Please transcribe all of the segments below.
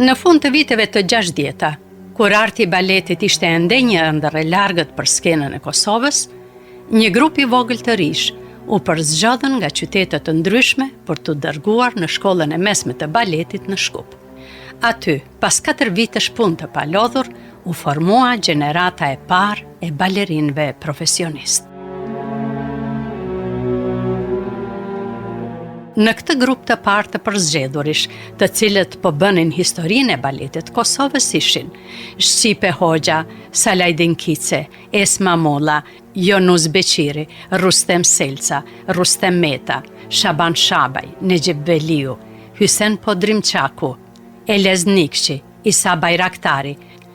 Në fund të viteve të 60-ta, kur arti i baletit ishte ende një ëndërr e largët për skenën e Kosovës, një grup i vogël të rinjsh u përzgjodhën nga qytete të ndryshme për t'u dërguar në shkollën e mesme të baletit në Shkup. Aty, pas 4 vitesh punë të palodhur, u formua gjenerata e parë e balerinëve profesionistë. Në këtë grup të parë të përzgjedhurish, të cilët po bënin historinë e baletit të Kosovës ishin Shqipe Hoxha, Salajdin Kice, Esma Molla, Jonuz Beqiri, Rrustem Selca, Rrustem Meta, Shaban Shabaj, Nexhip Veliu, Hysen Podrimqaku, Elez Nikçi, Isa Bajraktari,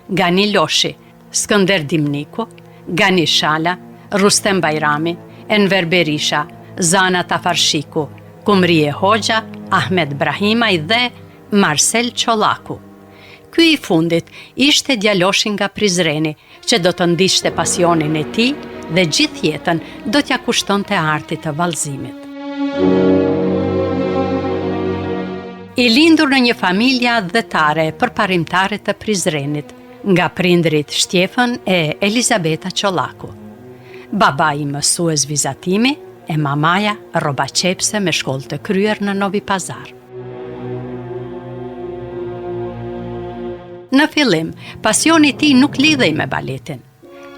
Gani Loshi, Skënder Dimniku, Gani Shala, Rrustem Bajrami, Enver Berisha, Zana Tafarshiku, Kumrije Hoxha, Ahmet Brahimaj dhe Marsel Çollaku. Ky i fundit ishte djaloshi nga Prizreni, që do të ndiqte pasionin e tij dhe gjithë jetën do t'ia kushtonte artit të vallëzimit. I lindur në një familje atdhetare e përparimtare të Prizrenit, nga prindërit Shtjefën e Elizabeta Çollaku. Babai mësues vizatimi e mamaja rrobaqepëse me shkollë të kryer në Novi Pazar. Në fillim, pasioni i tij nuk lidhej me baletin.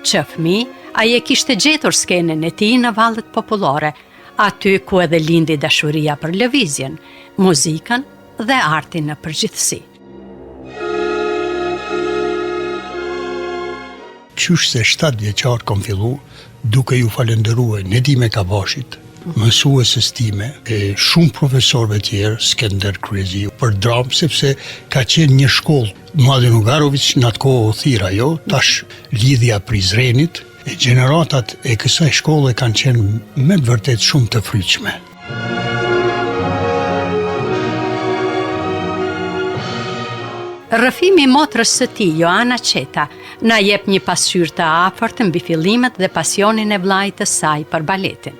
Që fëmijë, ai e kishte gjetur skenën e tij në vallet popullore, aty ku edhe lindi dashuria për lëvizjen, muzikën dhe artin në përgjithësi. Qysh se 7 vjeçar kom fillu, duke ju falenderue Nedime Kabashit, mësueses time, e shumë profesorëve tjerë, Skender Kryeziu, për dramë, sepse ka qenë një shkollë, Mladen Ugarovic në atë kohë u thirr ajo, tash Lidhja e Prizrenit, e gjeneratat e kësaj shkolle kanë qenë me të vërtetë shumë të frytshme. Rrëfimi i motrës së tij, Joana Çeta, na jep një pasqyrë të afërt mbi fillimet dhe pasionin e vëllait të saj për baletin.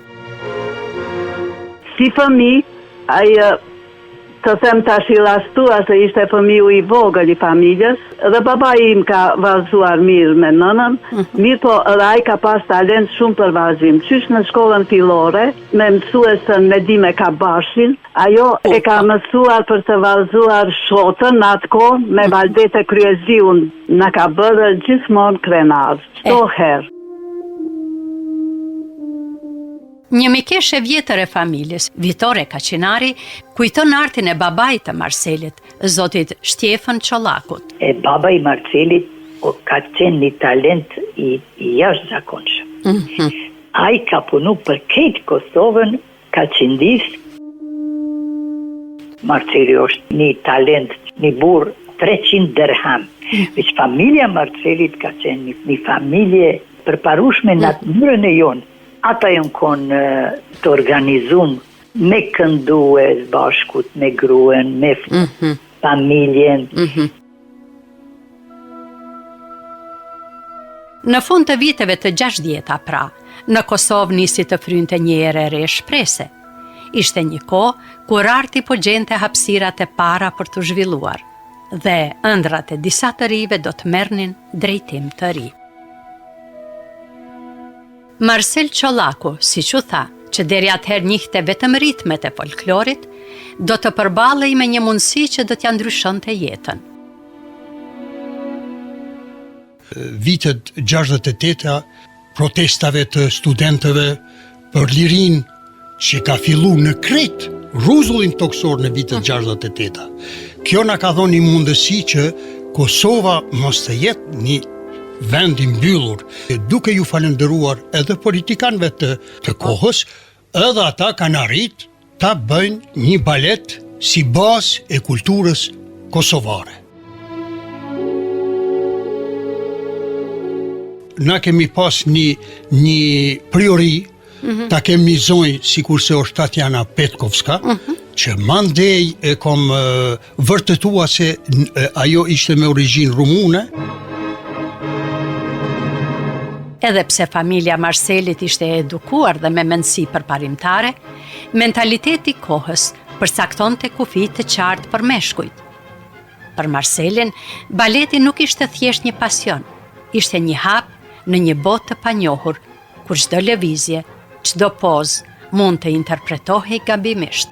Si fëmijë, ai të them tash i lastua se ishte fëmiu i vogël i familjes dhe babai im ka vallëzuar mirë me nënën, mhm. mirëpo edhe ai ka pas talent shumë për vallëzim. Qysh në shkollën fillore me mësuesen Nedime Kabashin, ajo e ka mësuar për të vallëzuar shotën në atë kohë me mhm. Valdete Kryeziun, na ka bërë gjithmonë krenar, çdo herë. Një mikeshë e vjetër e familjes, Vitore Kaçinari, kujton artin e babait të Marselit, zotit Shtjefën Çollakut. E baba i Marselit ka qenë një talent i, i jashtëzakonshëm. Mm -hmm. Ai ka punu për krejt Kosovën, ka qëndis. Marceli është një talent, një burrë 300 dërham. Mm. Veç familja Marcelit ka qenë një, një familje përparushme në atë mënyrën e jonë. Ata janë konë të organizum me këndue bashkut, me gruen, me mm -hmm. familjen. Mm -hmm. Në fund të viteve të 60-ta pra, në Kosovë nisi të frynte një erë e re shprese. Ishte një kohë kur arti po gjente hapësirat e para për t'u zhvilluar dhe ëndrrat e disa të rinjve do të merrnin drejtim të ri. Marsel Çollaku, siç u tha, që deri atëherë njihte vetëm ritmet e folklorit, do të përballej me një mundësi që do t'ia ndryshonte jetën. Vitet 68-a, protestave të studentëve për lirinë që ka fillu në krejt rruzullin tokësor në vitet 68-a. Kjo na ka dhonë një mundësi që Kosova mos të jetë një vend i mbyllur, duke ju falënderuar edhe politikanëve të, të kohës, edhe ata kanë arrit ta bëjnë një balet si bazë e kulturës kosovare. Na kemi pas një, një priori mm -hmm. ta kemi një zonjë sikurse është Tatjana Petkovska, mm -hmm. që mandej e kom vërtetua se ajo ishte me origjinë rumune. Edhe pse familja Marselit ishte e edukuar dhe me mendësi përparimtare, mentaliteti i kohës përcaktonte kufij të qartë për meshkujt. Për Marselin, baleti nuk ishte thjesht një pasion, ishte një hap në një botë të panjohur, ku çdo lëvizje, çdo pozë mund të interpretohej gabimisht.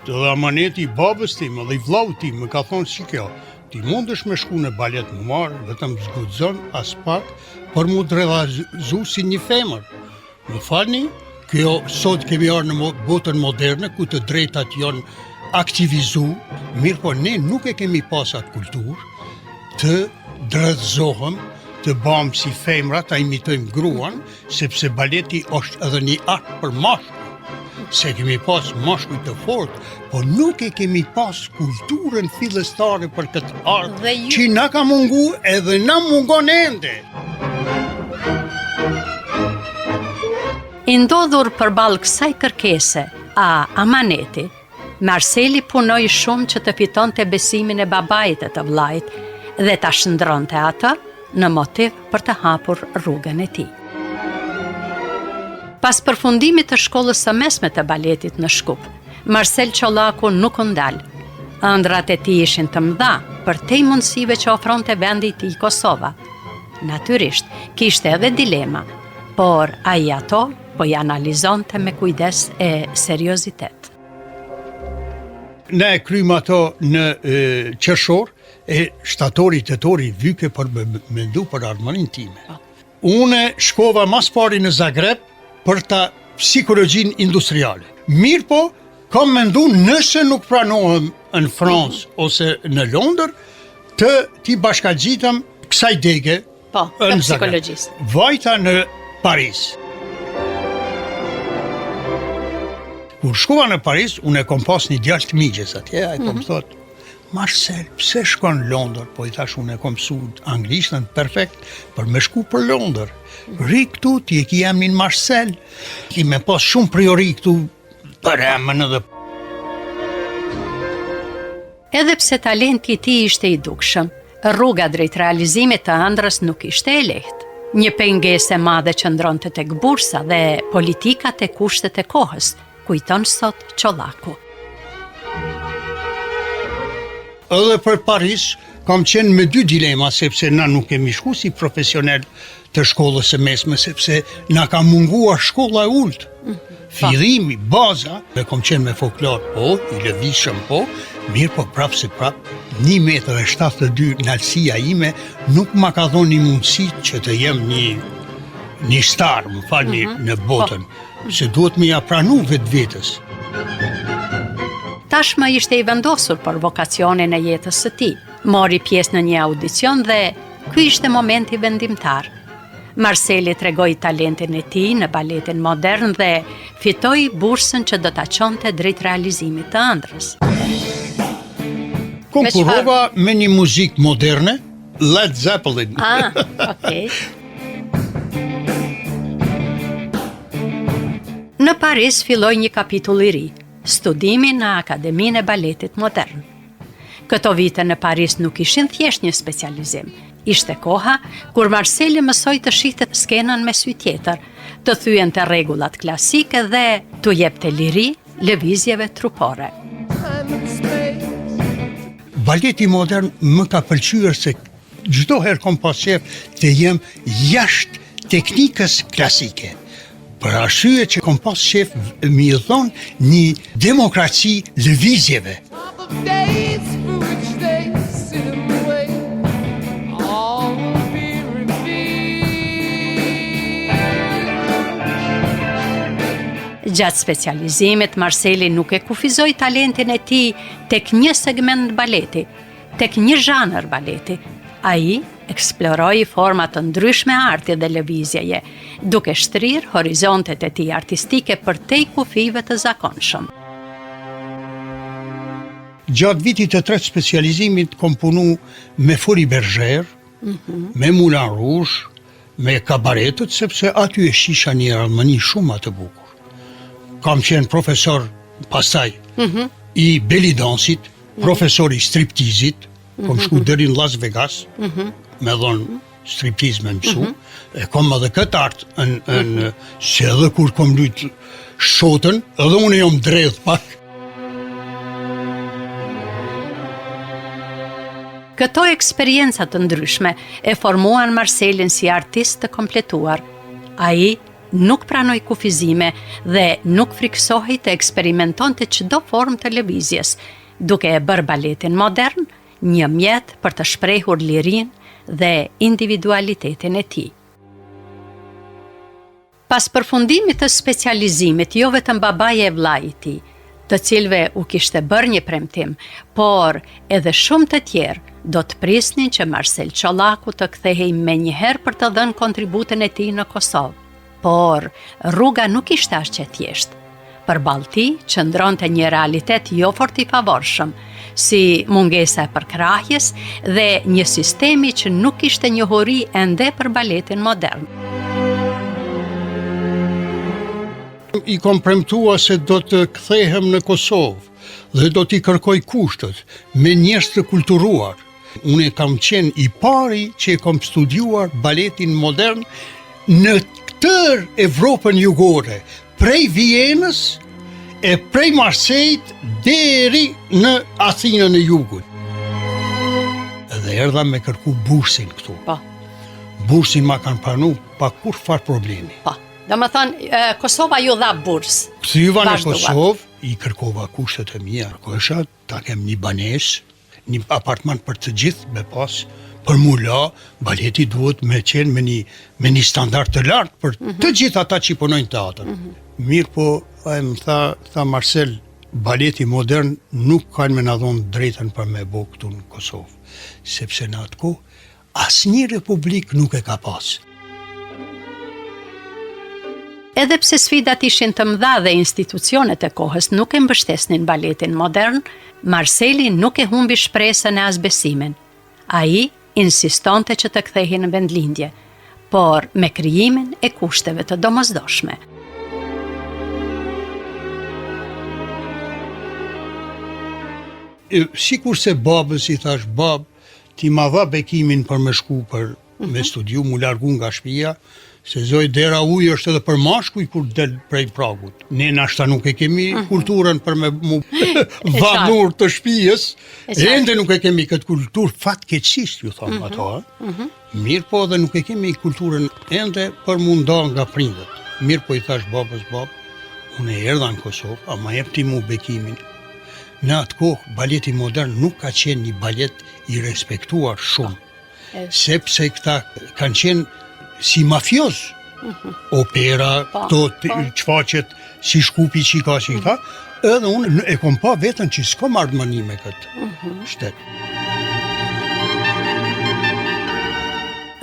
Dhe amaneti i babës tim dhe i vllaut tim më ka thonë si kjo, ti mundesh me shku në balet me u marrë, vetëm s'guxon aspak për m'u dredhazu si një femër. Më falni, kjo sot kemi ardhur në botën moderne ku të drejtat janë aktivizu, mirëpo ne nuk e kemi pas atë kulturë të dredhzohem, të bamë si femra, ta imitojmë gruan, sepse baleti është edhe një art për mashkuj, se kemi pas mashkuj të fort, po nuk e kemi pas kulturën fillestare për këtë art, Dhe ju... që na ka mungu edhe na mungon ende. I ndodhur përballë kësaj kërkese, a amaneti, Marseli punoi shumë që të fitonte besimin e babait e të vëllait dhe ta shndërronte atë në motiv për të hapur rrugën e tij. Pas përfundimit të shkollës së mesme të baletit në Shkup, Marsel Çollaku nuk u ndal. Ëndrrat e tij ishin të mëdha, përtej mundësive që ofronte vendi i tij Kosova. Natyrisht, kishte edhe dilema, por ai ato po i analizonte me kujdes e seriozitet. Ne e krymë ato në e, qershor, e shtatori, tetori, vyke për me mendu për ardhmërinë time. Po. Unë shkova mas pari në Zagreb për ta psikologjinë industriale. Mirëpo, kam mendu nëse nuk pranohem në Francë ose në Londër, të t'i bashkangjitem kësaj dege po, të psikologjisë. Vajta në Paris. Kur shkova në Paris, unë e kom pas një djalë të mixhës atje, ai po më mm -hmm. thotë, Marcel, pse shkon në Londër? Po i thash unë e kom mësu anglishtën perfekt për me shku për Londër. Rri këtu, ti e ki emnin Marcel, ki me pas shumë priori këtu për emën edhe. Edhe pse talenti i tij ishte i dukshëm, rruga drejt realizimit të ëndrrës nuk ishte e lehtë. Një pengesë e madhe qëndronte tek bursa dhe politikat e kushtet e kohës, kujton sot Çollaku. Edhe për Paris kam qenë me dy dilema sepse na nuk kemi shku si profesional të shkollës së mesme sepse na ka munguar shkolla e ulët. Mhm. Fillimi, baza, dhe kom qenë me folklor, po, i lëvizshëm, po, mirëpo prapë se prapë, 1 metër e 72 nalësia ime nuk ma ka dhonë një mundësi që të jem një, një star, më falni, mm -hmm. në botën. Po. Se duhet me ja pranu vetvetes. Tashmë ishte i vendosur për vokacionin e jetës së tij. Mori pjesë në një audicion dhe ky ishte momenti vendimtar. Marseli tregoi talentin e tij në baletin modern dhe fitoi bursën që do ta çonte drejt realizimit të ëndrrës. Konkurrova me një muzikë moderne, Led Zeppelin. Ah, okay. Në Paris filloi një kapitull i ri, studimi në Akademinë e Baletit Modern. Këto vite në Paris nuk ishin thjesht një specializim. Ishte koha kur Marseli mësoi të shihte skenën me sy tjetër, të thyente rregullat klasike dhe t'u jepte liri lëvizjeve trupore. Baleti modern më ka pëlqyer se çdo herë kom pas qejf të jem jashtë teknikës klasike. Për arsye që kom pas qejf me i dhon një demokraci lëvizjeve. Gjatë specializimit, Marseli nuk e kufizoi talentin e tij tek një segment baleti, tek një zhanër baleti. Ai eksploroi forma të ndryshme arti dhe lëvizjeje, duke shtrirë horizontet e tij artistike përtej kufijve të zakonshëm. Gjatë vitit të tretë specializimit kom punu me Folies Bergère, mm -hmm. me Moulin Rouge, me kabaretët, sepse aty e shisha një harmoni shumë ma të bukur. Kam qenë profesor pastaj mm -hmm. i belly dansit, mm -hmm. profesor i striptizit, mm -hmm. kom shku deri në Las Vegas, mm -hmm. me dhonë striptiz me mësu, mm -hmm. e kom edhe këtë art, në, në, mm -hmm. se edhe kur kom lujt shotën, edhe unë jom dredh pak. Këto eksperienca të ndryshme e formuan Marselin si artist të kompletuar. Ai nuk pranoi kufizime dhe nuk frikësohej të eksperimentonte çdo formë të lëvizjes, duke e bërë baletin modern një mjet për të shprehur lirinë dhe individualitetin e tij. Pas përfundimit të specializimit, jo vetëm babai e vëllai i tij, të cilëve u kishte bërë një premtim, por edhe shumë të tjerë do të prisnin që Marsel Çollaku të kthehej menjëherë për të dhënë kontributin e tij në Kosovë. Por, rruga nuk ishte aq e thjeshtë. Përballë tij qëndronte një realitet jo fort i favorshëm, si mungesa e përkrahjes dhe një sistemi që nuk kishte njohuri ende për baletin modern. I kom premtua se do të kthehem në Kosovë dhe do t'i kërkoj kushtet me njerëz të kulturuar. Unë kam qenë i pari që e kam studiuar baletin modern në tërë Evropën jugore, prej Vienës e prej Marsejit deri në Athinën e jugut. Dhe erdha me kërku bursin këtu. Po. Bursin ma kanë pranu pa kurrfarë problemi. Po. Domethënë, Kosova ju dha bursë. Kthyva në Kosovë, i kërkova kushtet e mia, kërkojsha ta kem një banesë, një apartman për të gjithë me pas, për mu la, baleti duhet me qenë me një, me një standard të lartë për mm -hmm. të gjithë ata që punojnë teatër. Mm -hmm. Mirëpo, ai më tha, tha Marcel, baleti modern nuk kanë me na dhonë drejtën për me bo këtu në Kosovë, sepse në atë kohë Asnjë republikë nuk e ka pas. Edhe pse sfidat ishin të mëdha dhe institucionet e kohës nuk e mbështesnin baletin modern, Marseli nuk e humbi shpresën e as besimin. Ai insistonte që të kthehej në vendlindje, por me krijimin e kushteve të domosdoshme. Sikurse babës i thash, babë, Ti ma dha bekimin për me shku për me mhm. studiu, mu largu nga shpia, se zoj dera ujë është edhe për mashkuj kur del prej pragut. Ne nashta nuk e kemi mhm. kulturën për me mu dhanur të shpijës, ende nuk e kemi këtë kulturë, fatkeqësisht ju thom mm -hmm. ato, mm -hmm. Mirëpo edhe nuk e kemi kulturën ende për mu nda nga prindët. Mirëpo i thash babës babë, unë e erdha në Kosovë, a ma jep ti mu bekimin, Në atë kohë, baleti modern nuk ka qenë një balet i respektuar shumë, sepse këta kanë qenë si mafioz, mhm. opera, po, këto po. çfaqet si Shkupi që i ka që i ka, edhe unë e kom pa veten që s'kom ardhmëni me këtë mhm. shtet.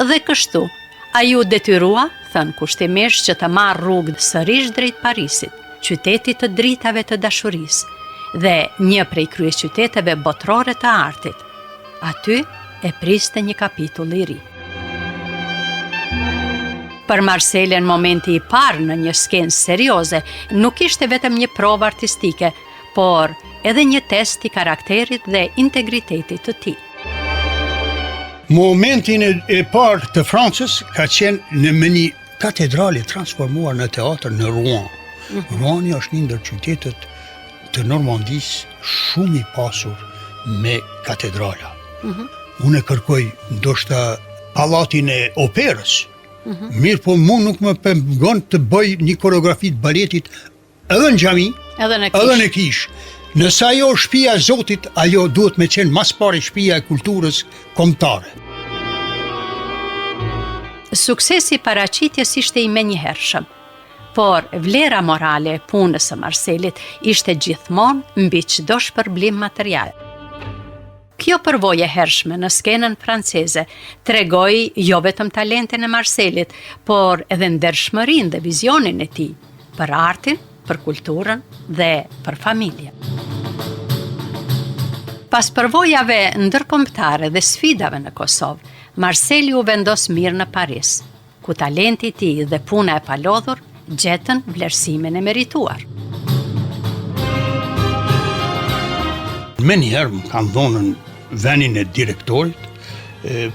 Dhe kështu, ai u detyrua, thënë kushtimisht që të marrë rrugë sërish drejt Parisit. qytetit të dritave të dashurisë dhe një prej kryeqyteteve botërore të artit. Aty e priste një kapitull i ri. Për Marselin momenti i parë në një skenë serioze nuk ishte vetëm një provë artistike, por edhe një test i karakterit dhe integritetit të tij. Momentin e, e parë të Francës ka qenë në me një Katedrale transformuar në teatër në Rouen. Mm. Roueni është një ndër qytetet të Normandisë shumë i pasur me katedrala. Mm -hmm. Unë e kërkoj ndoshta pallatin e operës. Mm -hmm. Mirëpo mu nuk më pengon të bëj një koreografi të baletit Edhe në xhami, edhe në kishë. Edhe në kishë. Nëse ajo është shtëpia e Zotit, ajo duhet me qenë ma s'pari shtëpia e kulturës kombëtare. Suksesi i paraqitjes ishte i menjëhershëm, por vlera morale e punës së Marselit ishte gjithmonë mbi çdo shpërblim material. Kjo përvojë e hershme në skenën franceze tregoi jo vetëm talentin e Marselit, por edhe ndershmërinë dhe vizionin e tij për artin, për kulturën dhe për familjen. Pas përvojave ndërkombëtare dhe sfidave në Kosovë, Marseli u vendos mirë në Paris. ku talenti i tij dhe puna e palodhur gjetën vlerësimin e merituar. Menjëherë më kanë dhonën venin e direktorit,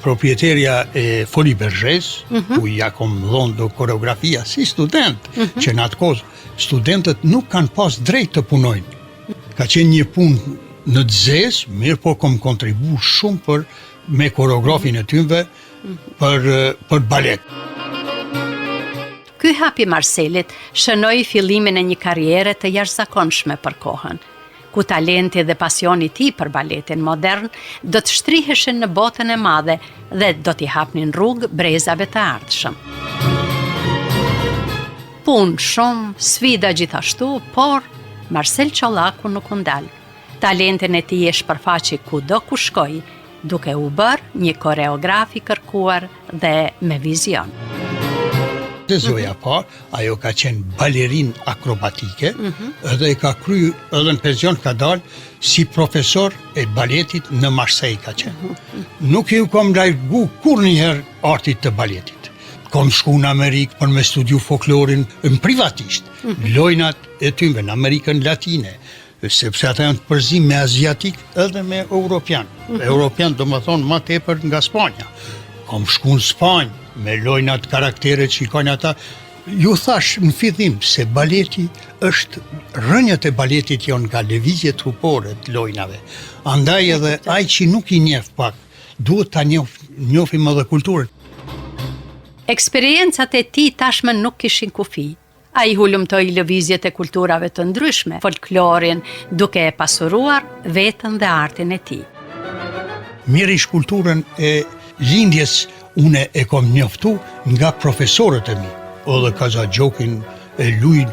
proprieterja e Folies Bergères, mm -hmm. ku ja kom dhonë do koreografia si student, mm -hmm. që në atë kohë studentët nuk kanë pas drejt të punojnë. Ka qenë një punë në të zezë, mirëpo kom kontribu shumë për. me koreografin e tynve për, për balet. Ky hap i Marselit shënoi fillimin e një karriere të jashtëzakonshme për kohën, ku talenti dhe pasioni i tij për baletin modern do të shtriheshin në botën e madhe dhe do t'i hapnin rrugë brezave të ardhshëm. Punë shumë, sfida gjithashtu, por Marsel Çollaku nuk u ndal. Talentin e tij e shpërfaqi kudo ku shkoi, duke u bërë një koreograf i kërkuar dhe me vizion. Dhe zoja mm -hmm. ajo ka qenë balerinë akrobatike, mm -hmm. edhe e ka kry, edhe në pension ka dalë si profesor e baletit në Marseille ka qenë. Mm -hmm. Nuk iu kom largu kurrnjëherë artit të baletit. Kom shku në Amerikë për me studiu folklorin në privatisht, mm -hmm. lojnat e tynve në Amerikën Latine, sepse ata janë të përzim me aziatik edhe me europian. Mm -hmm. Europian domethonë ma tepër nga Spanja. Kom shku në Spanjë me lojnat karakteret që i kanë ata. Ju thash në fillim se baleti është rrënjët e baletit janë nga lëvizjet trupore të lojnave. Andaj edhe ai që nuk i njeh pak, duhet ta njoh, njohim edhe kulturën. Eksperiencat e tij tashmë nuk kishin kufi. Ai hulumtoi lëvizjet e kulturave të ndryshme, folklorin, duke e pasuruar veten dhe artin e tij. Mjerisht kulturën e lindjes une e kom njoftu nga profesorët e mi, edhe kazanxhokin e luj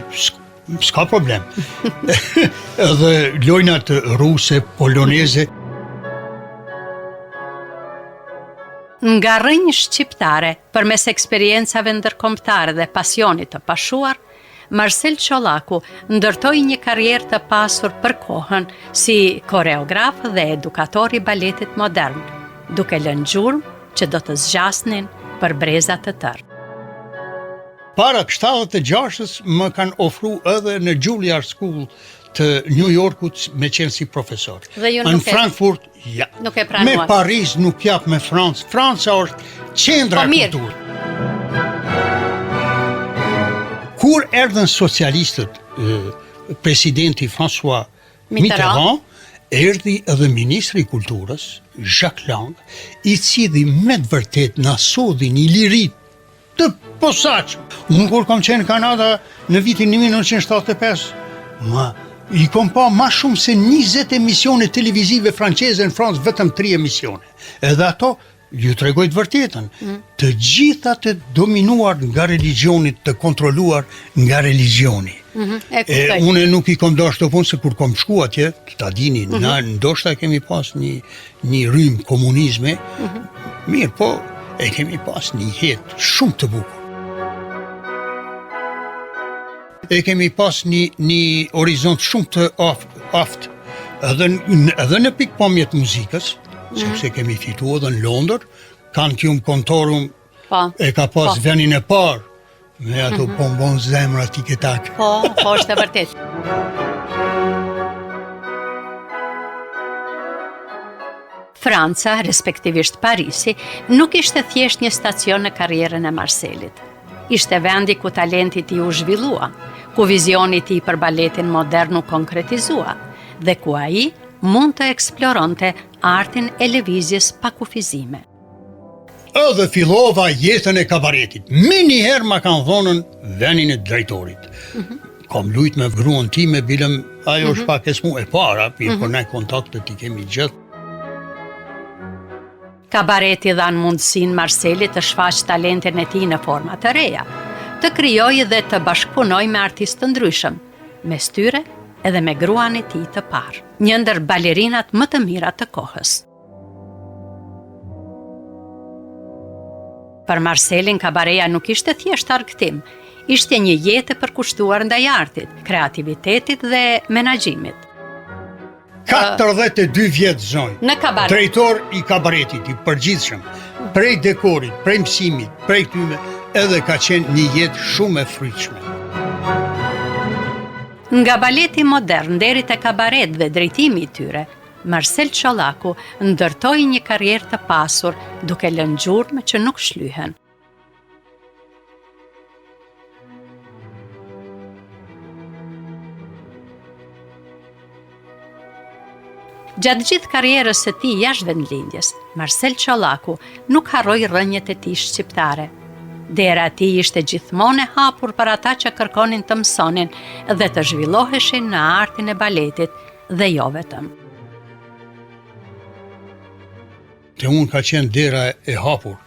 s'ka problem. edhe lojnat ruse, poloneze. Nga rrënjë shqiptare, përmes eksperiencave ndërkombëtare dhe pasionit të pashuar, Marsel Çollaku ndërtoi një karrierë të pasur për kohën si koreograf dhe edukator i baletit modern, duke lënë gjurmë që do të zgjasnin për breza të tërë. Para 76-ës më kanë ofru edhe në Juilliard School të New Yorkut me qenë si profesor. Dhe ju nuk në Frankfurt, ja. Nuk e pranuat. Me Paris nuk jap me Francë. Franca është qendra po, e kulturës. Kur erdhën socialistët, presidenti François Mitterrand, erdhi edhe ministri i kulturës, Jacques Lang, i cili me të vërtetë na solli një liri Të posaçëm. Unë kur kam qenë në Kanada në vitin 1975, ma i kom pa ma shumë se 20 emisione televizive franceze në Francë, vetëm 3 emisione. Edhe ato, ju tregoj të vërtetën, mm. të gjitha të dominuar nga religioni, të kontrolluar nga religioni. Mm -hmm, e, e unë nuk i kom dashtë ato punë se kur kom shku atje, ta dini, mm -hmm. na ndoshta kemi pas një një rrymë komunizmi, mm -hmm. mirë, po e kemi pas një jetë shumë të bukur. E kemi pas një, një horizont shumë të aft, aft edhe, edhe në pikëpamje të muzikës, mm -hmm. sepse kemi fitu edhe në Londër, Cantium Cantorum po. e ka pas po. venin e parë, Me ato mm -hmm. po m'bon zemra tik e tak. Po, po është e vërtetë. Franca, respektivisht Parisi, nuk ishte thjesht një stacion në karrierën e Marselit. Ishte vendi ku talenti i tij u zhvillua, ku vizioni i tij për baletin modern u konkretizua dhe ku ai mund të eksploronte artin e lëvizjes pa kufizime. Edhe fillova jetën e kabaretit. Menjëherë ma kanë dhonën venin e drejtorit. Mm -hmm. Kam lujt me gruan time, bilem, ajo është mm -hmm. pak e smu e para, mm -hmm. po ne kontaktet i kemi gjithë. Kabareti dhanë mundësinë Marselit të shfaqë talentin e tij në forma të reja, të krijojë dhe të bashkëpunojë me artistë të ndryshëm, mes tyre edhe me gruan e tij të parë, një ndër balerinat më të mira të kohës. Për Marselin, kabareja nuk ishte thjesht argëtim, ishte një jetë e përkushtuar ndaj artit, kreativitetit dhe menaxhimit. 42 vjet zonjë. Në kabaret. Drejtor i kabaretit i përgjithshëm, prej dekorit, prej mësimit, prej tyme, edhe ka qenë një jetë shumë e frytshme. Nga baleti modern deri te kabaret dhe drejtimi i tyre, Marsel Çollaku ndërtoi një karrierë të pasur duke lënë gjurmë që nuk shlyhen. Gjatë gjithë karrierës së tij jashtë vendlindjes, Marsel Çollaku nuk harroi rrënjët e tij shqiptare. Dera e tij ishte gjithmonë e hapur për ata që kërkonin të mësonin dhe të zhvilloheshin në artin e baletit dhe jo vetëm. Te unë ka qenë dera e hapur.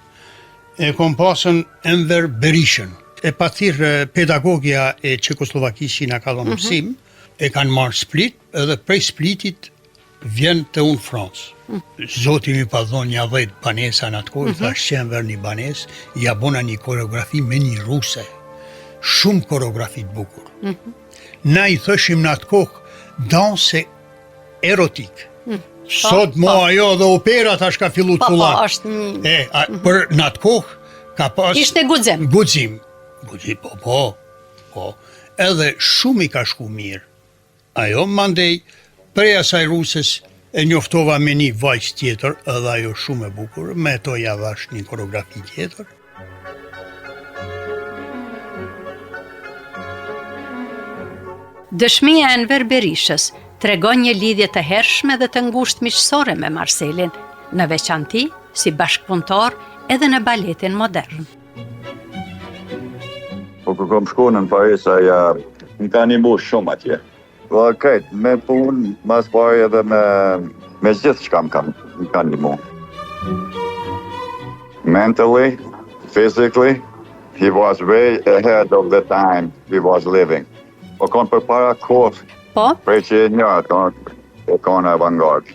E kom pasën Enver Berishën. E pat thirrë pedagogja e Çekosllovakisë që na ka dhënë mhm. mësim, e kanë marrë Split, edhe prej Splitit vjen te unë Francë. Mm. Zoti m'i pat dhonë nja dhetë banesa në atë kohë, mm -hmm. thash qe Enver një banesë, ja bona një koreografi me një ruse. Shumë koreografi të bukur. Mm -hmm. Na i thoshim në atë kohë danse erotik. Mm. Sot po, mo po. ajo dhe opera tash ka fillu të po, po, është një... E, a, mm -hmm. për në atë kohë ka pas... Ishte guxim. Guxim. Guxim, po, po. Po, edhe shumë i ka shku mirë. Ajo, mandej, prej asaj ruses e njoftova me një vajzë tjetër, edhe ajo shumë e bukur, me to ja dhash një koreografi tjetër. Dëshmia e Enver Berishës tregon një lidhje të hershme dhe të ngushtë miqësore me Marselin, në veçanti si bashkëpunëtor edhe në baletin modern. Po kur kom shku në Paris, ai më ka nimu shumë atje. Po krejt, me punë, mas pari edhe me, me gjithçka më ka, më ka nimu. Mentally, physically, he was way ahead of the time he was living. O konë përpara kohës, po? prej që e një ato, o konë avangard.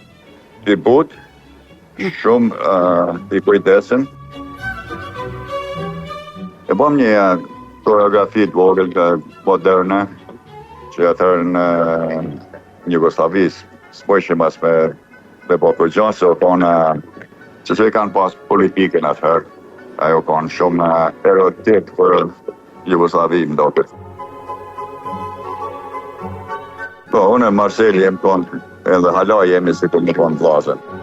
I butë, Shumë uh, i kujdesshëm. E bëm një koreografi të vogël moderne, që atëherë në Jugosllavi, s'bojshe mas me, me bo kurgjo, se o konë, që që e kanë pas politikën atëherë, ajo konë shumë erotik për Jugosllavi, më doket. Po, unë e Marseli jem konë, edhe hala jemi si për me konë vllazën.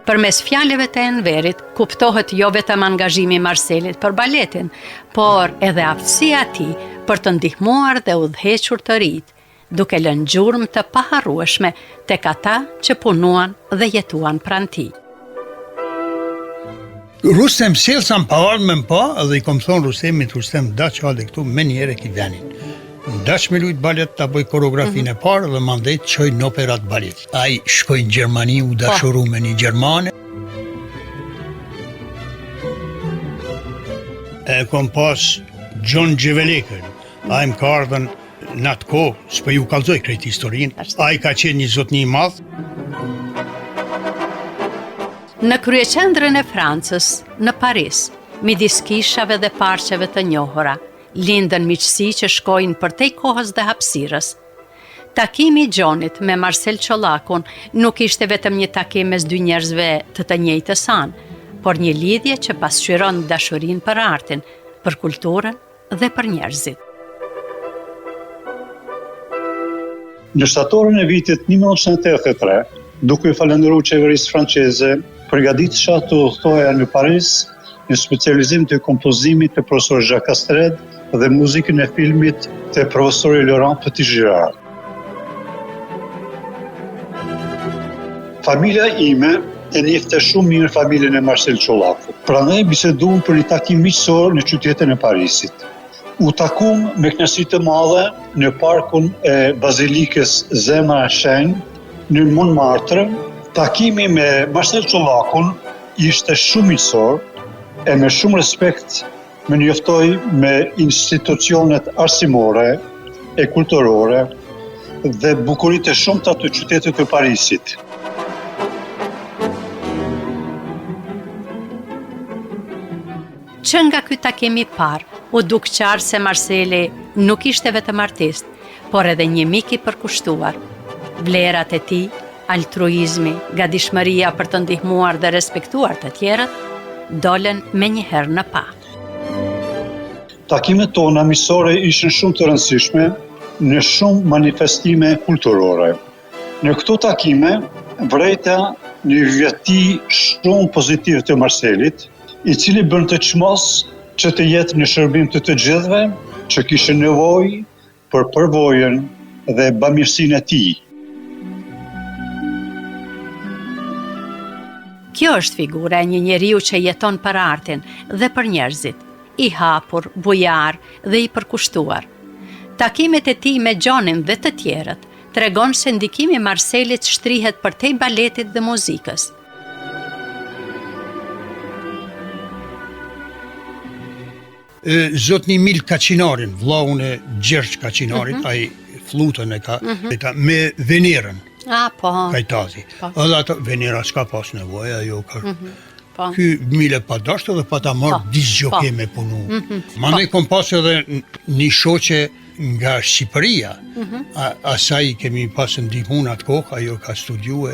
Përmes fjalëve të Enverit, kuptohet jo vetëm angazhimi i Marselit për baletin, por edhe aftësia e tij për të ndihmuar dhe udhëhequr të rinjtë, duke lënë gjurmë të paharrueshme tek ata që punuan dhe jetuan pranë tij. Rustem Selca më pa ardhë me më pa, edhe i kom thonë Rustemit, Rustem, daç hajde këtu, menjëherë e ki venin. Daç me lujt balet, ta bëj koreografinë mm -hmm. e parë dhe mandej të çoj në opera të baletit. Ai shkoi në Gjermani, u dashuru me një gjermane. E kom pas Gjon Gjevelekën, ai më ka ardhën Në atë kohë, s'po ju kallzoj krejt historinë, ai ka qenë një zotni i madh. Në kryeqendrën e Francës, në Paris, midis kishave dhe parqeve të njohura, lindën miqësi që shkojnë përtej kohës dhe hapësirës. Takimi i Gjonit me Marsel Çollakun nuk ishte vetëm një takim mes dy njerëzve të të njëjtës anë, por një lidhje që pasqyron dashurinë për artin, për kulturën dhe për njerëzit. Në shtatorin e vitit 1983, duke i falënderuar qeverisë franceze, përgatitesha të udhëtoja në Paris në specializim të kompozimit të profesor Jacques Castérède dhe muzikën e filmit të profesorit Laurent Petitgirard. Familja ime e njihte shumë mirë familjen e Marsel Çollakut. Prandaj biseduam për një takim miqësor në qytetin e Parisit. U takum me kënaqësi të madhe në parkun e Bazilikës Zemra e Shenjtë në Montmartre. Takimi me Marsel Çollakun ishte shumë miqësor e me shumë respekt Më njoftoi me institucionet arsimore e kulturore dhe bukuritë e shumta të qytetit të Parisit. Që nga ky takim i parë, u duk qartë se Marseli nuk ishte vetëm artist, por edhe një mik i përkushtuar. Vlerat e tij, altruizmi, gatishmëria për të ndihmuar dhe respektuar të tjerët, dolën menjëherë në pah. Takimet tona miqësore ishin shumë të rëndësishme në shumë manifestime kulturore. Në këto takime vërejta një veti shumë pozitiv të Marselit, i cili bënte çmos që të jetë në shërbim të të gjithëve që kishin nevojë. për përvojën dhe bamirësinë e tij. Kjo është figura e një njeriu që jeton për artin dhe për njerëzit, i hapur, bujar dhe i përkushtuar. Takimet e tij me Gjonin dhe të tjerët tregon se ndikimi i Marselit shtrihet përtej baletit dhe muzikës. Zotni Mil Kaçinarin, vllaun e Gjergj Kaçinarit, mm -hmm. ai flutën e ka, mm -hmm. ka me Venerën. A, po. Kajtazi. Po. Edhe ato, Venera s'ka pas nevojë, ajo ka... Mm -hmm. Po. Ky mile pa dashtë dhe pa ta marrë po. disc-jockey po. me punu. Mm -hmm. Mandej po. kom pas edhe një shoqe nga Shqipëria, mm -hmm. a, asaj i kemi pas ndihmu në atë kohë, ajo ka studiue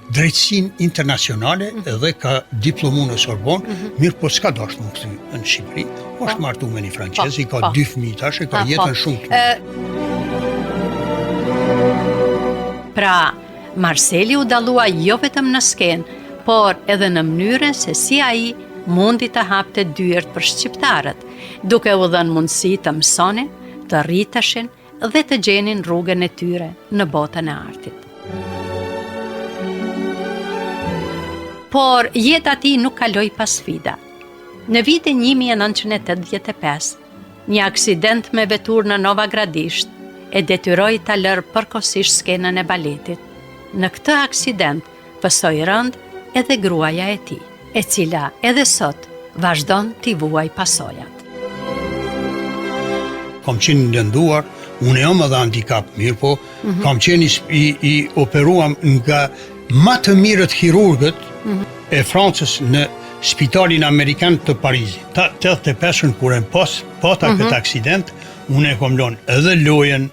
drejtësinë internacionale mm -hmm. dhe ka diplomu në Sorbon, mm -hmm. mirëpo s'ka dashtë m'u kthy në Shqipëri, po, është martu me një francez, po, i ka po. dy fëmijë tash, e ka po, jetën shumë të mirë. Pra, Marseli u dallua jo vetëm në skenë, por edhe në mënyrën se si ai mundi të hapte dyert për shqiptarët, duke u dhënë mundësi të mësonin, të rriteshin dhe të gjenin rrugën e tyre në botën e artit. Por jeta e tij nuk kaloi pa sfida. Në vitin 1985, një aksident me veturë në Nova Gradisht e detyroi ta lërë përkohësisht skenën e baletit. Në këtë aksident pësoi rëndë edhe gruaja e tij, e cila edhe sot vazhdon t'i vuajë pasojat. Kam qenë lënduar, unë jam edhe handikap, mirëpo, mm -hmm. kam qenë i, i, i operuam nga ma të mirët kirurgët mm -hmm. e Francës në spitalin amerikan të Parizit. Ta, 85-ën kur e pas, pata mm -hmm. këtë aksident, unë e kom lonë edhe lojën,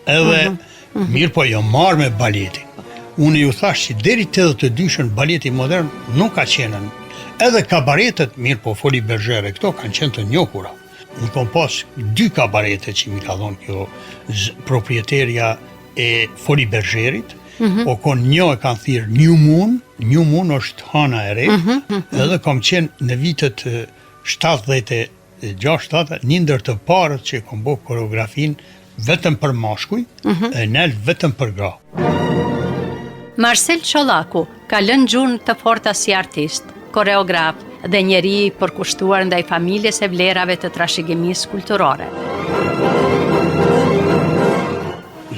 Edhe mm -hmm. mirëpo jam marrë me baletin. Unë ju thash që deri 82-shën baleti modern nuk ka qenë. Edhe kabaretet, mirëpo Folies Bergère, këto kanë qenë të njohura. Unë kom pas dy kabarete që mi ka dhonë kjo proprieterja e Folies Bergère-it, mm -hmm. o kon një e kanë thirrë New Moon, New Moon është hana e re, mm -hmm. edhe kam qenë në vitet 70 6, një ndër të parët që kom bo koreografinë vetëm për mashkuj, mm -hmm. e nelt vetëm për gra. Marsel Çollaku ka lënë gjurmë të forta si artist, koreograf dhe njeri i përkushtuar ndaj familjes e vlerave të trashëgimisë kulturore.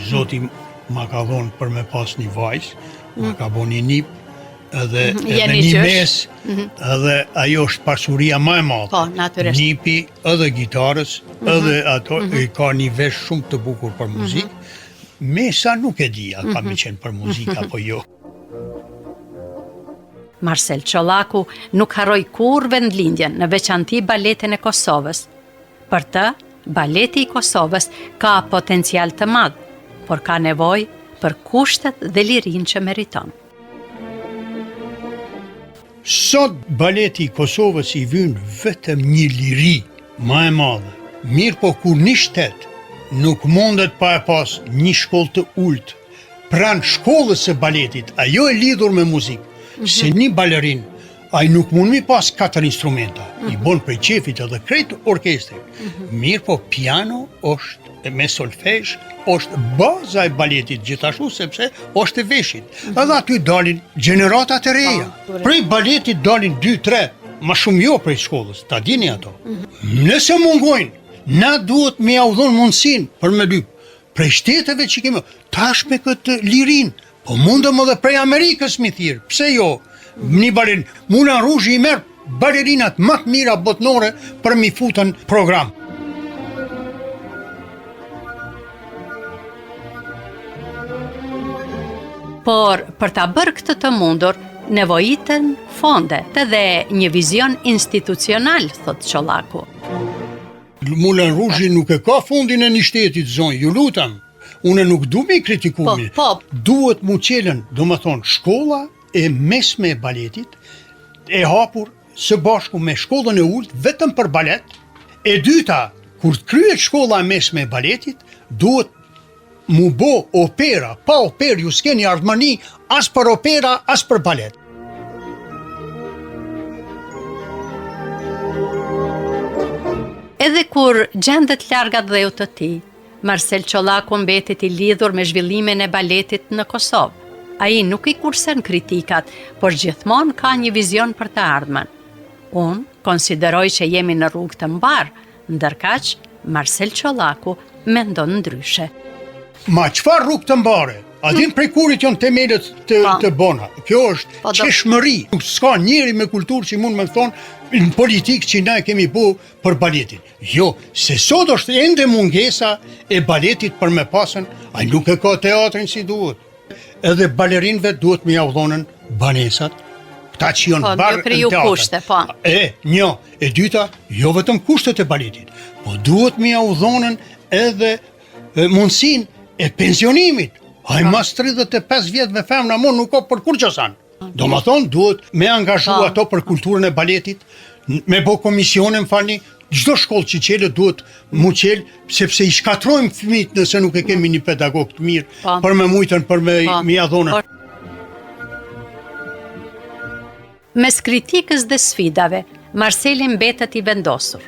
Zoti ma ka dhonë për me pas një vajzë, ma mm. ka bo një nip, edhe mm -hmm. edhe një mes, mm -hmm. edhe ajo është pasuria më e madhe. Po, natyrisht. Nipi edhe gitarës, mm -hmm. edhe ato mm -hmm. i ka një vesh shumë të bukur për mhm. muzikë. Mm -hmm. Mesa nuk e di a ka mm -hmm. me qenë për muzikë apo jo. Marsel Çollaku nuk harroi kurrë vendlindjen, në veçanti baletin e Kosovës. Për të, baleti i Kosovës ka potencial të madh, por ka nevojë për kushtet dhe lirinë që meriton. Sot baleti i Kosovës i vyn vetëm një liri ma e madhe. Mirëpo kur një shtet nuk mundet pa e pas një shkollë të ultë pranë shkollës së baletit, ajo e lidhur me muzikë, mm -hmm. se një balerin Ai nuk mund mi pas katër instrumenta, mm -hmm. i bon prej qefit edhe krejt orkestrin. Mm -hmm. Mirëpo piano është me solfezh, është baza e baletit gjithashtu, sepse është e veshit. Mm -hmm. Edhe aty dalin gjeneratat e reja. Po, prej baletit dalin 2-3, ma shumë jo prej shkollës, ta dini ato. Mm -hmm. Nëse mungojnë, na duhet me jau dhonë mundësinë për me lypë. Prej shteteve që kemi, tash me këtë lirinë, Po mundëm edhe prej Amerikës mi thirrë, pse jo? Një balerin, Moulin Rouge i merr balerinat më të mira botnore për mi fut në program. Por, për ta bërë këtë të mundur, nevojiten fonde dhe një vizion institucional, thotë Çollaku. Moulin Rouge nuk e ka fundin e një shtetit, zonjë, ju lutem. Unë nuk du me kritiku po, po. Duhet mu çelën, domethonë, shkolla e mesme e baletit, e hapur së bashku me shkollën e ulët, vetëm për balet. E dyta, kur të kryet shkolla e mesme e baletit, duhet mu bo opera, pa operë ju s'keni ardhmëni as për opera, as për balet. Edhe kur gjendet larg atdheut të tij, Marsel Çollaku mbetet i lidhur me zhvillimin e baletit në Kosovë. Ai nuk i kursen kritikat, por gjithmonë ka një vizion për të ardhmen. Unë konsideroj që jemi në rrugë të mbarë, ndërkaq Marsel Çollaku mendon ndryshe. Ma çfarë rrugë të mbare? A din prej kurit janë temelet të, po. të bona? Kjo është po, qeshmëri. S'ka njeri me kulturë që mund me thonë në politikë që na e kemi bo për baletin. Jo, se sot është ende mungesa e baletit për me pasën, ai nuk e ka teatrin si duhet. Edhe balerinëve duhet me jau dhonën banesat, këta që janë po, barë në teatr. Kushte, po. E, një, e dyta, jo vetëm kushtet e baletit, po duhet me jau dhonën edhe mundësinë e pensionimit. Ai po. mas 35 vjetëve femna mo nuk ka për kurgjo sen. Domethonë, duhet me angazhu po. ato për kulturën e baletit, me bo komisione, më falni, çdo shkollë që çelet duhet mu çel, sepse i shkatrojmë fëmijët nëse nuk e kemi një pedagog të mirë, po. për me mujtën, për me, po. me ja dhonën. Mes kritikës dhe sfidave, Marseli mbetet i vendosur.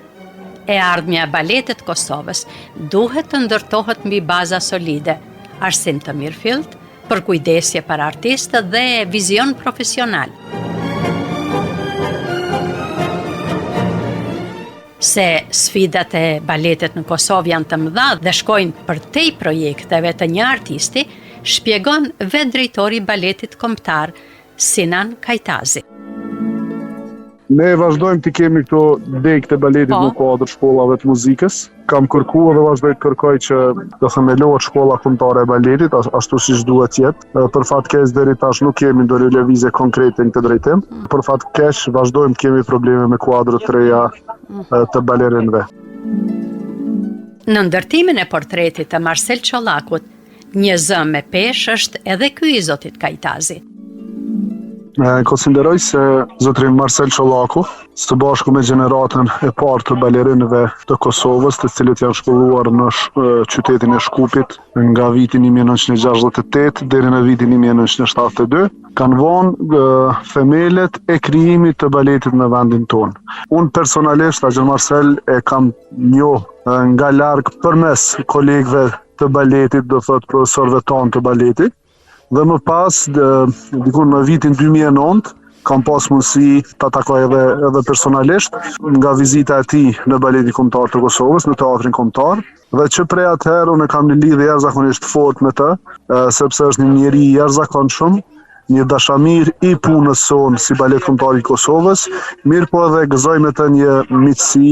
E ardhmja e baletit të Kosovës duhet të ndërtohet mbi baza solide, arsim të mirëfilltë, përkujdesje për artistët dhe vizion profesional. Se sfidat e baletit në Kosovë janë të mëdha dhe shkojnë përtej projekteve të një artisti, shpjegon vetë drejtori i Baletit Kombëtar, Sinan Kajtazi. Ne vazhdojmë të kemi këto degë të baletit po. në kuadër shkollave të muzikës. Kam kërku dhe vazhdoj të kërkoj që të themelohet shkolla kombëtare e baletit, ashtu siç duhet të jetë. Për fat keq deri tash nuk kemi ndonjë lëvizje konkrete në këtë drejtim. Mm. Për fat keq vazhdojmë të kemi probleme me kuadro të reja mm. të balerinëve. Në ndërtimin e portretit të Marsel Çollakut, Një zë me peshë është edhe ky i zotit Kajtazi. E konsideroj se zotri Marsel Çollaku, së bashku me gjeneratën e parë të balerinëve të Kosovës, të cilët janë shkolluar në qytetin e Shkupit nga viti 1968 deri në vitin 1972, kanë vënë themelet e krijimit të baletit në vendin tonë. Unë personalisht, Axhën Marsel, e kam njoh nga larg përmes kolegëve të baletit, do thotë profesorëve tanë të baletit. Dhe më pas, diku në vitin 2009, kam pas mundësi ta takoj edhe edhe personalisht nga vizita e tij në Baletin Kombëtar të Kosovës, në Teatrin Kombëtar, dhe që prej atëherë unë kam një lidhje jashtëzakonisht të fortë me të, sepse është një njeri i jashtëzakonshëm, një dashamir i punës sonë si Balet Kombëtar i Kosovës, mirëpo edhe gëzoj me të një miqësi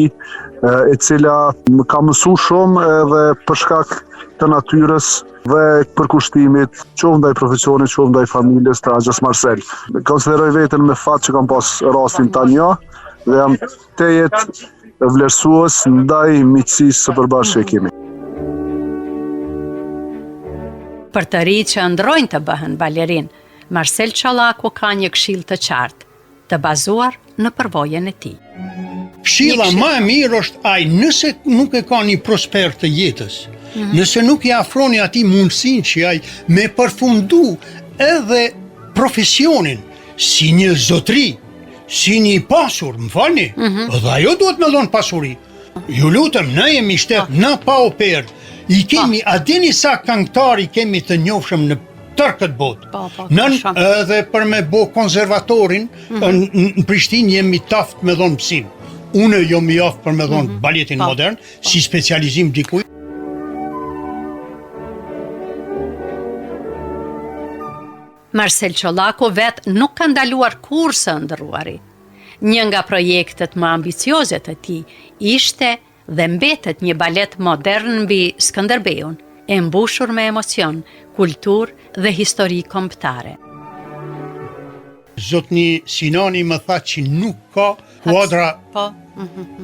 e cila më ka mësu shumë edhe për shkak të natyrës dhe përkushtimit, qoftë ndaj profesionit, qoftë ndaj familjes të Axhës Marsel. Konsideroj veten me fat që kam pas rastin ta njoh dhe jam tejet vlerësues ndaj miqësisë së përbashkët që kemi. Për të rinjtë që ëndërrojnë të bëhen balerinë, Marsel Çollaku ka një këshillë të qartë, të bazuar në përvojën e tij. Këshilla ma e mirë është ai nëse nuk e ka një prosper të jetës, mm -hmm. nëse nuk i afroni atij mundësinë që ai me përfundu edhe profesionin si një zotri, si një i pasur, më falni, mm -hmm. dhe ajo duhet me dhonë pasuri. Ju lutem, ne jemi shtet, po. na pa operë, i kemi, po. a dini sa këngëtar i kemi të njofshëm në tërë këtë botë. Po, po, Nën edhe për me bo konservatorin, mm -hmm. në, në Prishtinë jemi t'aftë me dhonë mësim. Unë jom i aftë për me dhonë mm -hmm. baletin po. modern, po. si specializim dikuj. Marsel Çollaku vetë nuk ka ndaluar kurrë së ëndërruari. Një nga projektet më ambicioze të tij ishte dhe mbetet një balet modern mbi Skënderbeun, e mbushur me emocion, kulturë dhe histori kombëtare. Zotni Sinani më tha që nuk ka kuadra po.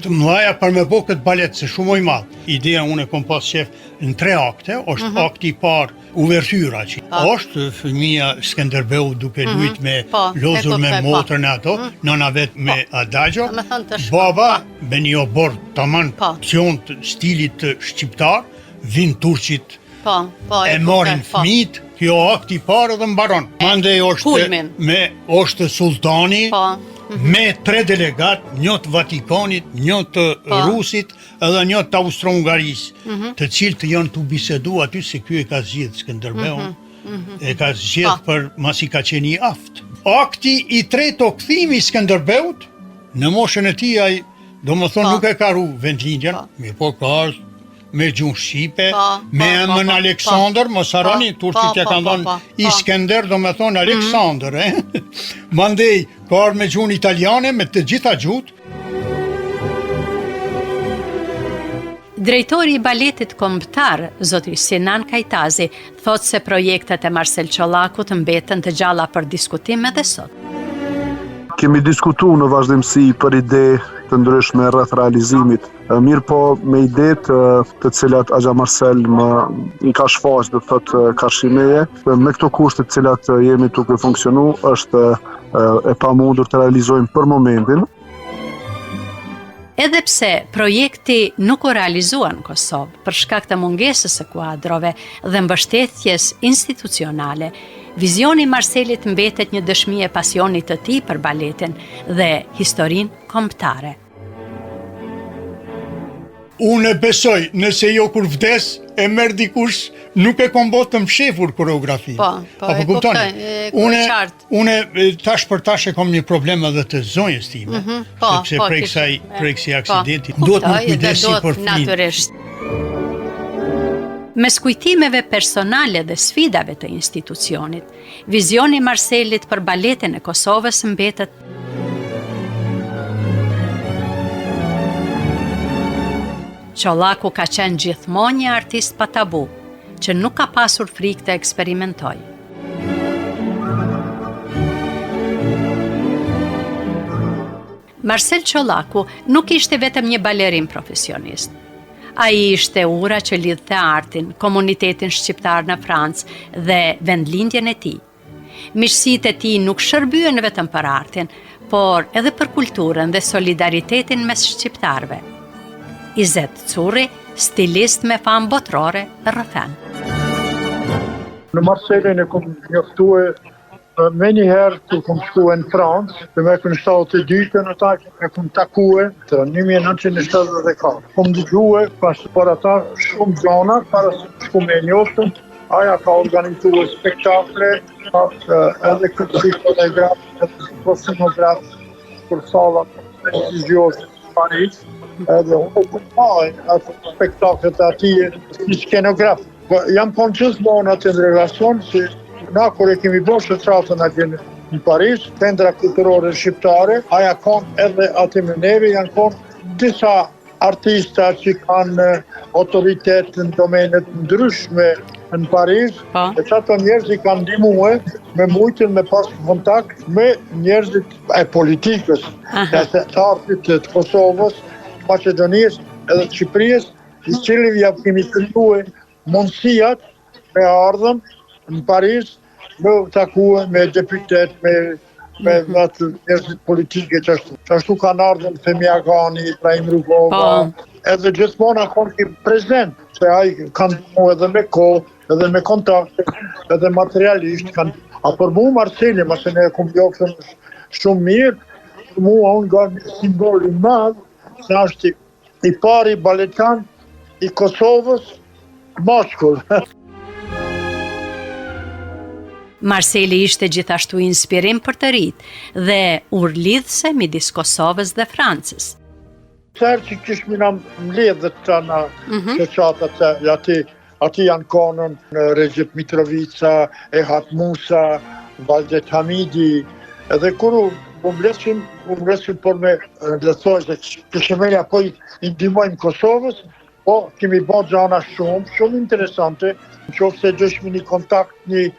të mëdhaja për me bo këtë balet, se shumë i madh. Ideja unë e kom pas qef në tre akte, është mm -hmm. akti i parë uvertyra që po. është fëmija Skënderbeu duke mm -hmm. lujt me po, lozur me po. motrën e ato, mm -hmm. nëna vet me po. adagio, baba po. me një oborr taman po. të stilit shqiptar, vin turqit po, po, e marrin po. fëmijët, Kjo akti i parë dhe mbaron. Mandej është Kulmin. me është sultani Po. me tre delegat, një të Vatikanit, një të Po. Rusit edhe një të Austro-Hungarisë, Mhm. të cilët janë tu bisedu aty se ky e ka zgjidh Skënderbeun. Mhm. E ka zgjidh Po. për masi ka qenë i aftë. Akti i tretë o kthimi i Skënderbeut, në moshën e tij ai, domethënë Po. nuk e ka ru vendlindjen, Po. mirëpo ka ardhur me gjuhë shqipe, Po, me po, po, emën po, Aleksandër, mos harroni, po, turqit po, ja kanë po, thonë po, po. Iskender, domethënë Aleksandër, e? Mandej ka ardhur me gjuhën italiane, me të gjitha gjuhët, Drejtori i Baletit Kombëtar, zoti Sinan Kajtazi, thotë se projektet e Marsel Çollakut mbeten të gjalla për diskutim edhe sot. Kemi diskutu në vazhdimësi për ide të ndryshme rreth realizimit. Mirëpo me idetë të cilat Axha Marsel më i ka shfaq, do të thotë karshi meje, me këto kushte të cilat jemi duke funksionu, është e pamundur të realizojmë për momentin. Edhe pse projekti nuk u realizua në Kosovë për shkak të mungesës së kuadrove dhe mbështetjes institucionale, vizioni i Marselit mbetet një dëshmi e pasionit të tij për baletin dhe historinë kombëtare. Unë e besoj, nëse jo kur vdes, e merr dikush, nuk e kom bo të mshefur koreografinë. Po, po, Apo e kuptoni? kuptoj, e Unë qartë. Unë tash për tash e kam një problem edhe të zonjës time, mm -hmm, po, sepse po, prej kësaj prej kësaj po. aksidenti po, duhet me kujdesi për fëmijën. Natyrisht. Mes kujtimeve personale dhe sfidave të institucionit, vizioni i Marselit për baletin e Kosovës mbetet Çollaku ka qenë gjithmonë një artist pa tabu, që nuk ka pasur frikë të eksperimentojë. Marsel Çollaku nuk ishte vetëm një balerin profesionist. Ai ishte ura që lidhte artin, komunitetin shqiptar në Francë dhe vendlindjen e tij. Miqësitë e tij nuk shërbyen vetëm për artin, por edhe për kulturën dhe solidaritetin mes shqiptarëve. Izet Curri, stilist me famë botërore, rrëfen. Unë Marselin e kom njoftue menjëherë kur kom shkue në Francë, dhe me kënë 72-ën ata e kom takue të 1974. Kom dëgjue pas për ata shumë gjana, para se të shku me njoftën, Ai ka organizue spektakle, pas edhe këtë si koreograf, edhe si kostumograf, për sallat prestigjioze në Paris, edhe unë e kom pa ato spektaklet e atij si skenograf. Po, jam konë gjithmonë aty në relacion, si na kur e kemi bo shoqatën atje në Paris, Qendra Kulturore Shqiptare, ai a konë edhe aty me neve, janë konë disa artista që kanë autoritet në domenet ndryshme në Paris, po. e qato njerëz i kanë ndihmue me mujtën me pas kontakt me njerëzit e politikës, e të artit të Kosovës, të Maqedonisë edhe të Shqipërisë, i cilëve ja kemi krijue mundësiat me ardhën në Paris, me u takue me deputet, me me mm -hmm. atë njerëzit politike qashtu. Qashtu kanë ardhën Fehmi Agani, Ibrahim Rugova, po. edhe gjithmonë a konë i prezent, se ai ka ndihmu edhe me kohë, edhe me kontakte, edhe materialisht kanë. A për mu Marceli, masi e kom njoftën shumë mirë, për mua unë nga një simbol i madh, se është I pari baletan i Kosovës, mashkull. Marseli ishte gjithashtu inspirim për të rinjtë dhe urë lidhëse midis Kosovës dhe Francës. Sa herë që kishmi na mbledhje të na mm -hmm. shoqatat aty, Aty janë konën Rexhep Mitrovica, Ehat Musa, Valdet Hamidi, edhe kur u mbledhshim, u mbledhshim por me le thoj se këshëmelja po i ndihmojmë Kosovës, po kemi bo gjana shumë, shumë interesante, në qoftë se dojshmi një kontakt një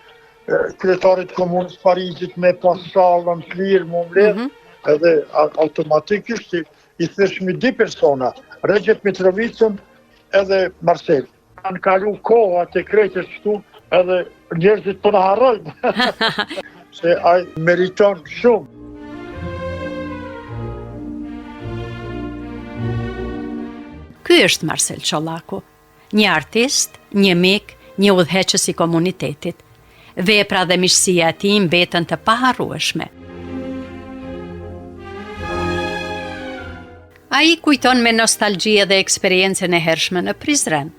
kryetarit komunës Parizit me pas sallën të lirë, me u mbledh, mm -hmm. edhe automatikisht i thirrshmi dy persona, Rexhep Mitrovicën edhe Marcel. Kanë kalu koha të krejtë qëtu edhe njerëzit po na harrojnë. Se ai meriton shumë. Ky është Marsel Çollaku, një artist, një mik, një udhëheqës i komunitetit. Vepra dhe miqësia e tij mbeten të paharrueshme. Ai kujton me nostalgji edhe eksperiencën e hershme në Prizren,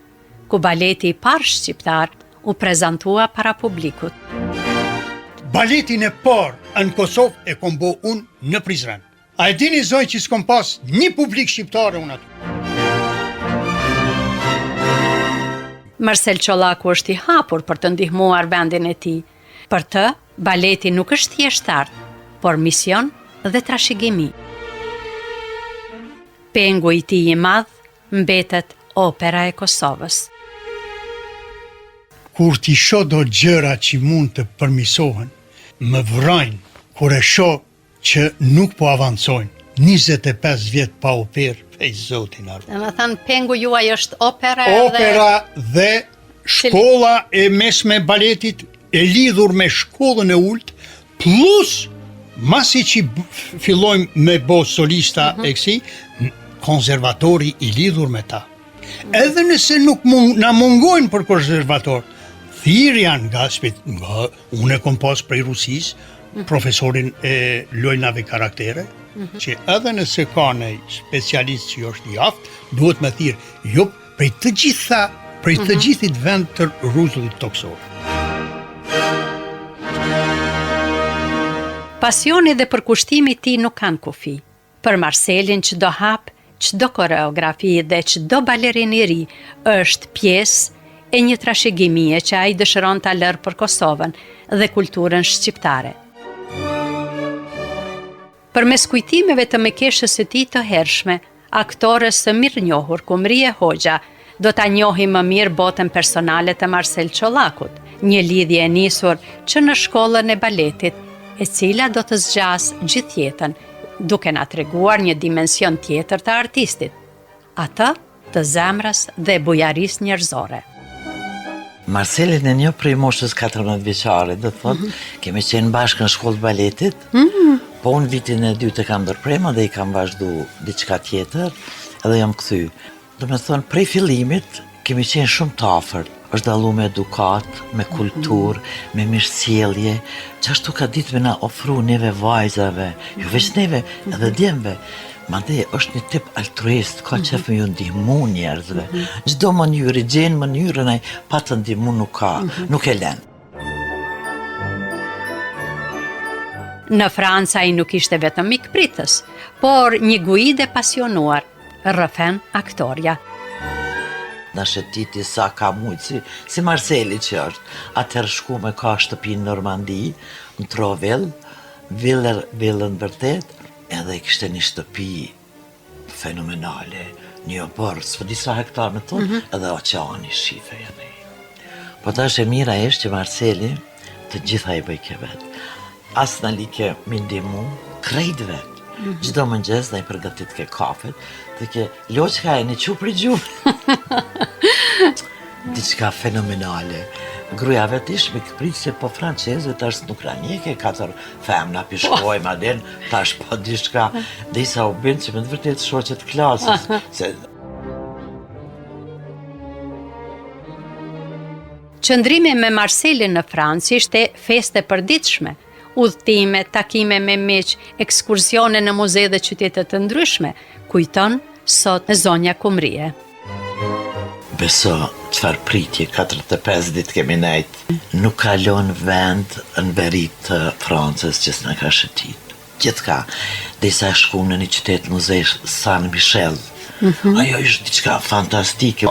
ku baleti i parë shqiptar u prezantua para publikut. Baletin e parë në Kosovë e kom bo unë në Prizren. A e dini zonjë që s'kom pas një publik shqiptare unë aty? Marsel Çollaku është i hapur për të ndihmuar vendin e tij. Për të, baleti nuk është thjesht art, por mision dhe trashëgimi. Pengu i tij i madh mbetet Opera e Kosovës. Kur t'i shoh do gjëra që mund të përmisohen, më vrajnë kur e shoh që nuk po avancojnë, 25 vjet pa operë, pej zoti na ruaj. Domethënë, pengu juaj është opera dhe... Opera dhe shkolla e mesme e baletit e lidhur me shkollën e ulët, plus masi që fillojmë me bo solista mm -hmm. e kësi, konservatori i lidhur me ta. Mm -hmm. Edhe nëse nuk mung, na mungojnë për konservator, thirrja nga, nga unë e kom pas prej Rusisë, mhm. profesorin e lojnave karaktere, mm -hmm. që edhe nëse ka një specialist që është i aftë, duhet me thirrë, jo prej të gjitha, prej të mm -hmm. gjithit vend të rruzullit tokësor. Pasioni dhe përkushtimi i tij nuk kanë kufi. Për Marselin çdo hap, çdo koreografi dhe çdo balerin i ri është pjesë e një trashëgimie që ai dëshiron ta lërë për Kosovën dhe kulturën shqiptare. Përmes kujtimeve të mikeshës së tij të hershme, aktores së mirënjohur Kumrije Hoxha, do ta njohim më mirë botën personale të Marsel Çollakut, një lidhje e nisur që në shkollën e baletit, e cila do të zgjasë gjithë jetën, duke na treguar një dimension tjetër të artistit, atë të zemrës dhe bujarisë njerëzore. Marselin e njoh prej moshës 14 vjeçare, do të thotë, mm -hmm. kemi qenë bashkë në shkollë të baletit, mm -hmm. po unë vitin e dytë e kam ndërpre, dhe i kam vazhdu diçka tjetër, edhe jam kthy. Domethënë, prej fillimit, kemi qenë shumë të afërt, është dallu me edukatë, me kulturë, me mirësjellje, qashtu ka ditë me na ofru neve vajzave, jo veç neve, edhe djemve. Mandej është një tip altruist, ka mhm. qef me ju ndihmu njerëzve. Mhm. Çdo mënyrë, gjen mënyrën ai pa të ndihmu nuk ka, mhm. nuk e len. Në Francë ai nuk ishte vetëm mikpritës, por një guidë e pasionuar, rrëfen aktorja. Na shetiti sa ka mujtë, si, si Marseli që është. Atëherë shkum e ka shtëpi në Normandi, në Troville, Viller, villën vërtet, Edhe kishte një shtëpi fenomenale, një oborr, s'po di sa hektar me thonë, mm -hmm. edhe oqeani shife janë. Po tash e mira është që Marseli të gjitha i bëjke vetë. As na like mi ndihmu, krejt vetë. Mm -hmm. Çdo mëngjes na i përgatitke kafet, thojke, loçka e një çu prej gjumit. Diçka fenomenale. Gruja vet ish mikpritëse po franceze, tash nuk na njeke katër femna pi shkojmë a din, tash po diçka, derisa u bind që me të vërtetë shoqe të klasës, se Qëndrimi me Marselin në Francë ishte festë e përditshme, udhëtime, takime me miq, ekskursione në muze dhe qytete të ndryshme, kujton sot zonja Kumrije. Beso, çfarë pritje, 45 ditë kemi nejt. Nuk ka lon vend në veri të Francës që s'na ka shëtit. Gjithka, derisa shkum në një qytet muze San Michel. Mm -hmm. Ajo ishte diçka fantastike.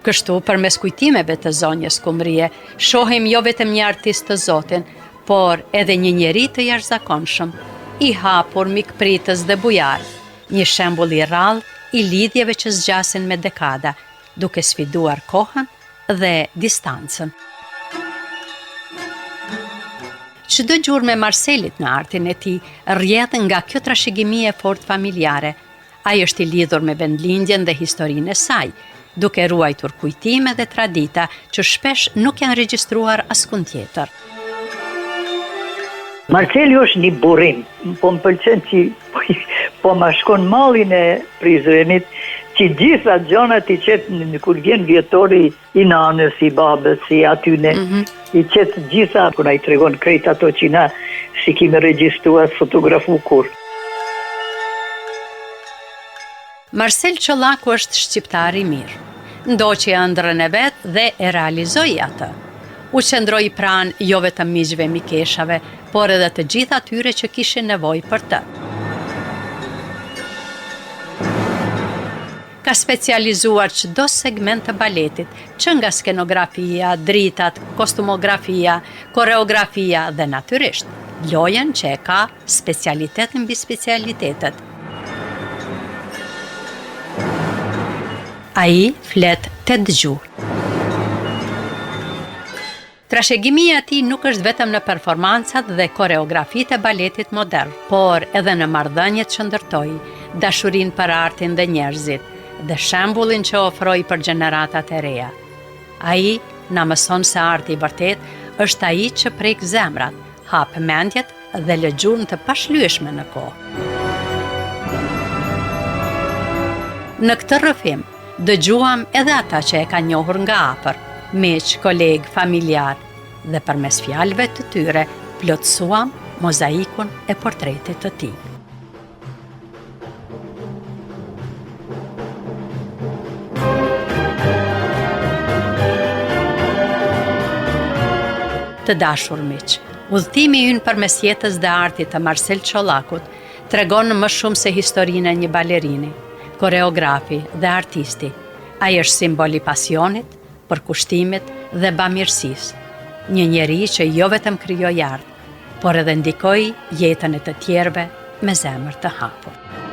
Kështu, përmes kujtimeve të zonjës Kumrije, shohim jo vetëm një artist të zotin, por edhe një njeri të jashtëzakonshëm, i hapur, mikpritës dhe bujar, një shembull i rrallë i lidhjeve që zgjasin me dekada, duke sfiduar kohën dhe distancën. Çdo gjurmë e Marselit në artin e tij rrjedh nga kjo trashëgimi e fortë familjare, Ai është i lidhur me vendlindjen dhe historinë e saj, duke ruajtur kujtime dhe tradita që shpesh nuk janë regjistruar askund tjetër. Marceli është një burim, po më pëlqen që po, po ma shkon mallin e Prizrenit. Që gjitha gjonat i qet në kur vjen vjetori i nanës, i babës, i atyne, mm -hmm. i qet gjitha, kur na i tregon krejt ato që na s'i kemi regjistu as fotografu kurrë. Marsel Çollaku është shqiptar i mirë. Ndoqi ëndrrën e vet dhe e realizoi atë. U qëndroi pranë jo vetëm miqve e mikeshave, por edhe të gjithë atyre që kishin nevojë për të. Ka specializuar çdo segment të baletit, që nga skenografia, dritat, kostumografia, koreografia dhe natyrisht, lojën që e ka specialitet mbi specialitetet. Ai flet tetë gjuhë. Trashëgimia e tij nuk është vetëm në performancat dhe koreografitë e baletit modern, por edhe në marrëdhëniet që ndërtoi, dashurinë për artin dhe njerëzit, dhe shembullin që ofroi për gjeneratat e reja. Ai na mëson se arti i vërtetë është ai që prek zemrat, hap mendjet dhe lë gjurmë të pashlyeshme në kohë. Në këtë rrëfim, dëgjuam edhe ata që e kanë njohur nga afër, miq, kolegë, familjarë, dhe përmes fjalëve të tyre plotësuam mozaikun e portretit të tij. Të dashur miq, udhëtimi ynë përmes jetës dhe artit të Marsel Çollakut tregon më shumë se historinë e një balerini, koreografi dhe artisti. Ai është simbol i pasionit, përkushtimit dhe bamirësisë. Një njeri që jo vetëm krijoi art, por edhe ndikoi jetën e të tjerëve me zemër të hapur.